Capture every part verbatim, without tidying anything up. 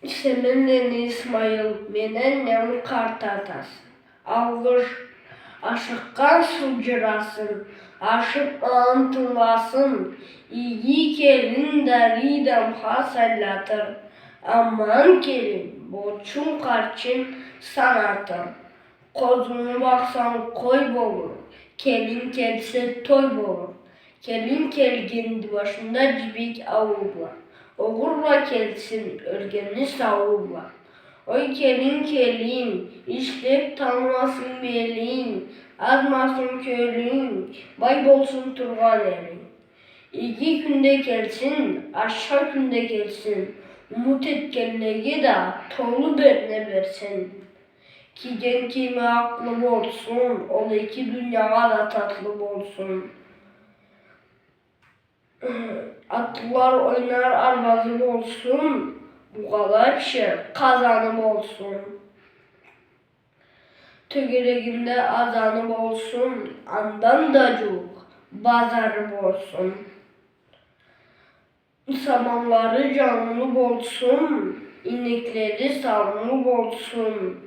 Семенлени Исмаил, мени анням къарт атасы. Алгъыш, ашыкъгъан суу джырасын, ашыкъмагъан тынгыласын. Иги келин дарий дамха сайлатыр, аман келин борчун, харчын санатыр. Къозуну бакъсанг, къой болур, келин келсе, той болур. Келин келгенди башында джибек ауу бла, огъур бла келсин, ёлгенни сауу бла. Ой, келин, келин, ишлеб талмасын белинг, азмасын кёлюнг, бай болсун тургъан элинг. Иги кюнде келсин, ашхы кюнде келсин, умут этгенлеге да толу берне берсин. Кийген кийими акълы болсун, ол эки дуниягъа да татлы болсун. Атлылар ойнар арбазы болсун, бугъала бишер къазаны болсун. Тёгерегинде азаны болсун, андан да джууукъ базары болсун. Саманлары джанлы болсун, ийнеклери санлы болсун.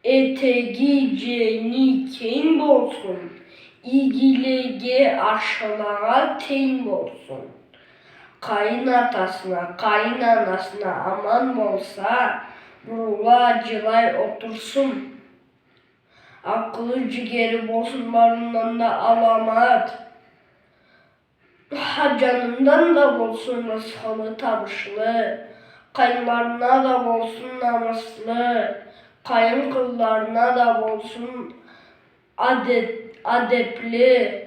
Этеги, дженги кенг болсун, игилеге, ашхылагъа тенг болсун. Къайын атасына, къайын анасына аман болса, бурулай, джылай олтурсун. Акъылы, джигери болсун барындан да аламат. Хар джанындан да болсун рысхылы, табышлы, къайынларына да болсун намыслы, къайын къызларына да болсун адет-, адепли.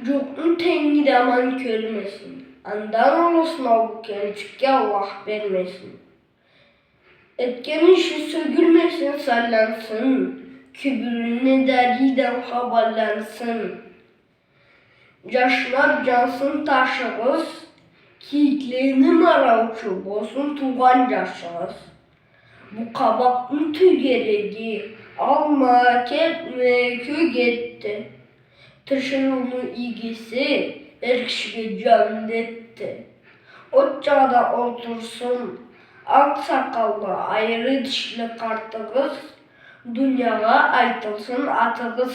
Джууукъну тенги да аман кёрмесин. Андан уллу сынау бу келинчикге Аллах бермесин. Этген иши сёгюлмесин, сайлансын, кюбюрюне дарий дамха байлансын. Джашнаб джансын ташыгъыз, кийиклени мараучу болсун туугъан джашыгъыз. Бу къабакъны тёгереги алма, кертме, кёгетди. Тиширыуну игиси эр кишиге джандетди. От джагъада олтурсун акъ сакъаллы, айры тишли къартыгъыз, дуниягъа айтылсын атыгъыз.